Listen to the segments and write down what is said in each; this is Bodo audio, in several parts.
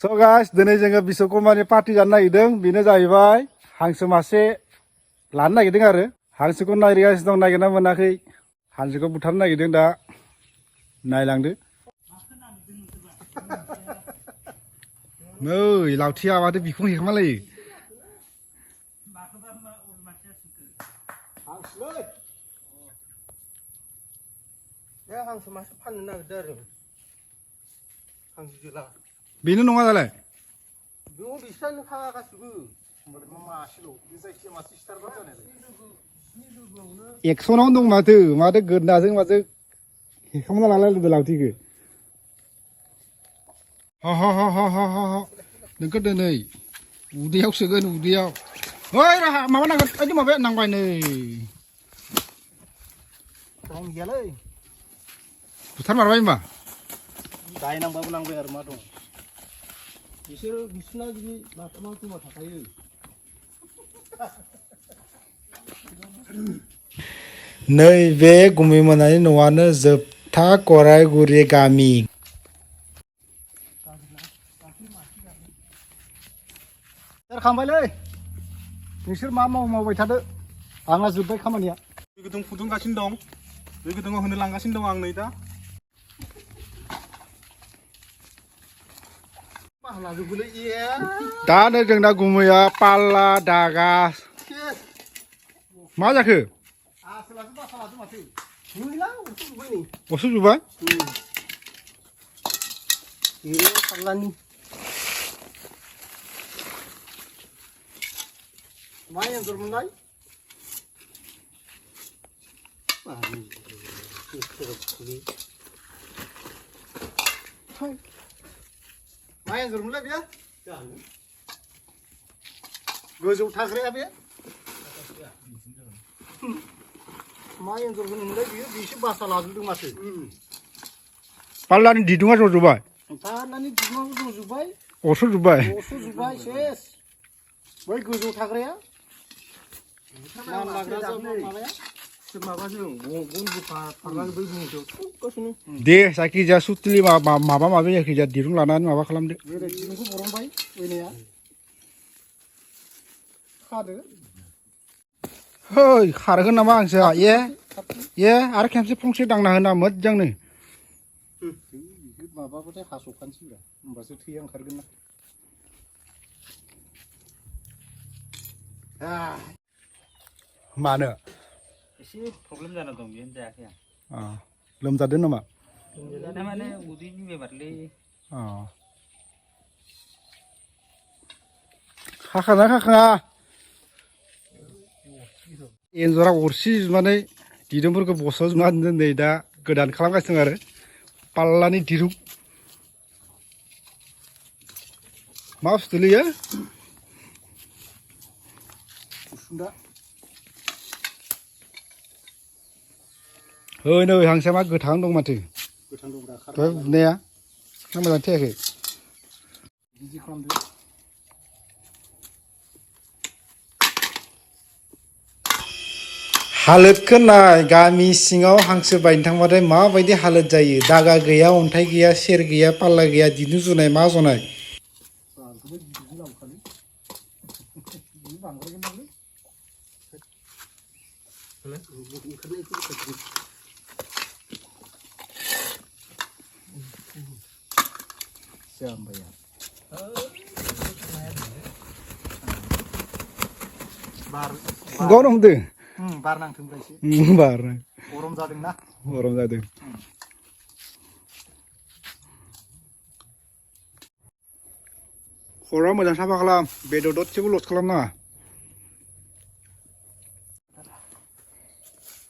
So guys, दिनै जोङो बिश्वकर्मानि पार्टी जानो नागिरदों। बेनो जाहैबाय हांसो मासे लानो नागिरदों आरो हांसोखौ नागिरगासिनो दं, नागिरना मोनाखै। हांसोखौ बुथारनो नागिरदों दा। नायलांदो। नै लावथिया माथो बिखुं हेखांलायो। हांसो मासे फाननो नागिरदों आरो हांसो जोला बेनो नङा दालाय? बेयाव बिसिनानो खा गासिबो मासेल' बे जायखिया मासे सिथारबानो जानाय। 100 नावनो दं माथो गोदनाजों माथो हेखांना लालायदो लावथिखौ। नोंखौ दिनै उदैयाव सोगोन उदैयाव। ओइ माबा नांगोन ओइदि माबाया नांबाय नै। टाइम गैयालै। बुथारमारबाय होनबा? दायनांबाबो नांबाय आरो मा दं। बिसोरना बिदि माथामा जमा थाखायो। नैबे गुमैमोनानि न'आनो जोबथा गरायगुरि गामि। खांबायलै नोंसोर मा मावबाय थादो, आंना जोब्बाय खामानिया। दै गुदुं फुदुंगासिनो दं, दै गुदुङाव होनो लांगासिनो दं आं नै दा। दा नै जोंना गुमैया पाल्ला दागा मा जाखो? अरस' जुबाय? मा एन्जर मोनलाय? मा एन्जर मोनलाय बेयो? गोजौ थाग्राया बे? मा एन्जर मोनलाय बेयो? बेसो बासा लाजोबदों माथो। पाल्लानि दिदुङा जजोब्बाय? पाल्लानि दिदुङाबो जजोब्बाय। अरस'जुब्बाय? अरस'जुब्बाय सेस। बै गोजौ थाग्राया दे जायखिजाया सुथलि माबा माबि जायखिजाया दिरुं लानानै माबा खालामदो। दिरुंखौ बरनबाय बैनाया खादो। है खारगोन नामा हांसोआ? ए आरो खेबसे फंसे दांना होना मोजांनो। माबाबाथाय हास'खानोसैब्रा, होमबासो थैया ओंखारगोन ना। मानो? एसे प्रब्लेम जाना दं, बेनो जायाखै आं। लोमजादों नामा? लोमजादों माने उदैनि बेमारलै। खाखाना खाखाङा एन्जरा अरसिजोबनानै दिरुंफोरखौ बस'जोबनानै नै दा गोदान खालामगासिनो दं आरो पाल्लानि दिरुं। मा बुस्थुलै इयो? नै हांसोआ मा गोथां दं माथो। गोथां दं दा दहाय बुनाया ना मोजां थैयाखै? बिदि खालामदो। हालोदखौ नाय, गामि सिङाव हांसो बायनो थांबाथाय माबायदि हालोद जायो। दागा गैया, अन्थाइ गैया, सेर गैया, पाल्ला गैया, दिरुं जुनाय मा जनाय। खुगायावनो हमदों? बार नांथोंब्रा एसे। बार गरम जादोंना? गरम जादों। खर'आ मोजां साफा खालाम, बेदर दसेबो लस खालामनाङा।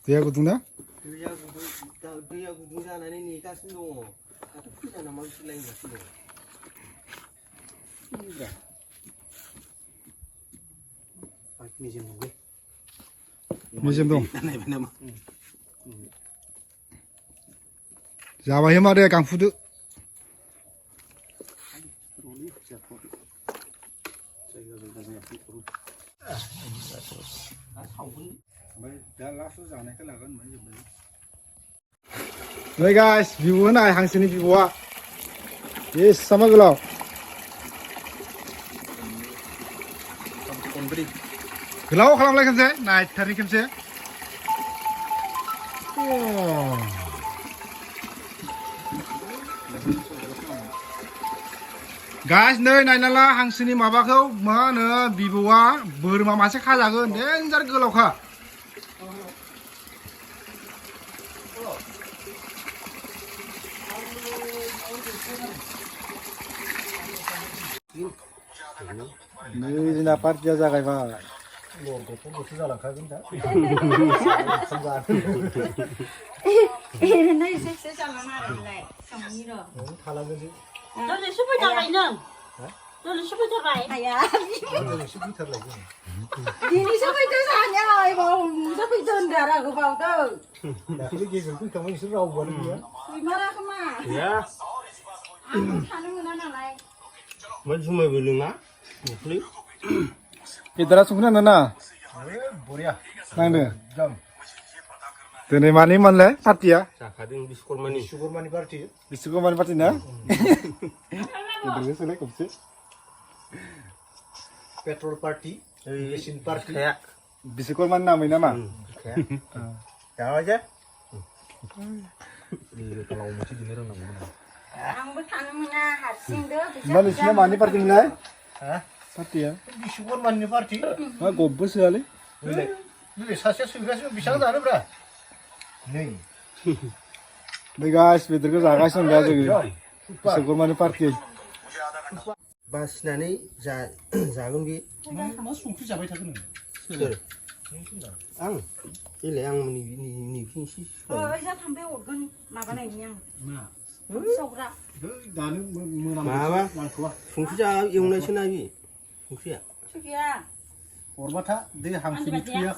दैया गुदुं ना? दैया गुदुं जानानै नेगासिनो दङ। दाथ' फैया नामा बिसोर लायगासिनो दं। मेजेम दंलै। मेजेम दं। नायबाय नामा? जाबाय होमा दे गांफुदो। नै गाइस भिउ नाय हांसोनि भिउआ बेसेबां गोलाव। गोलाव खालामलाय खेबसे नायथारि खेबसे गाइस नै नायना ला हांसोनि माबाखौ मा होनो बिबौआ बोरमा मासे खाजागोन देन्जार गोलावखा नै जोंना पार्टिया जागायबाय गथ' गथ' जालांखागोन दा नै एसे जालांनो आरोलाय संनि र' थालांगोनसो 너는 슈퍼 잡아있는? 너는 슈퍼 잡아이? 아야 एसे गिथारलायगोन दिनै सफैदों सानिया इबो सफैदों होनदों गोबावदों दाखालि गेजेर फैखांबाय नोंसोर रावबोआनो गैया गैमारा खोमा गैया आंबो थानो मोना नालाय ओमफ्राय जुमायबो लोङा दाख्लै बेदरा संख्रि नांदों ना बरिया नांदों एकदम दिनै मानि मोनलाय पार्टिया जाखादों बिस्कर्मानि सुगुरमानि पार्टि बिश्वकर्मानि पार्टि ना बेदरखौ सोलाय खबसे पेट्रल पार्टि मेसिन पार्टि खाया बिश्वकर्मानि नामै नामा जाबाय जे गोलाव मोनसे दिनो रोंनांगौमोन आंबो थानो मोना हारसिंदो मा नोंसिना मानि पार्टि मोनलाय पार्टिया बिश्वकर्मानि पार्टि मा गबबो सोआलै नै सासेया सैगासिनो बेसेबां जानोब्रा नै नै गाइस बेदरखौ जागासिनो दं दा जोङो बिश्वकर्मानि पार्टि बासिनानै जागोन बे मा संख्रि जाबाय थागोन सोर आं देलाय आं नैफिनसै ओइजा थांबाय हरगोन माबानायनि आं सौग्रा दानो माबा मोनामनांगौआ संख्रि जा एवनायसो ना बे संख्रिया सुखिया हरबाथा दै हांसोनि थैया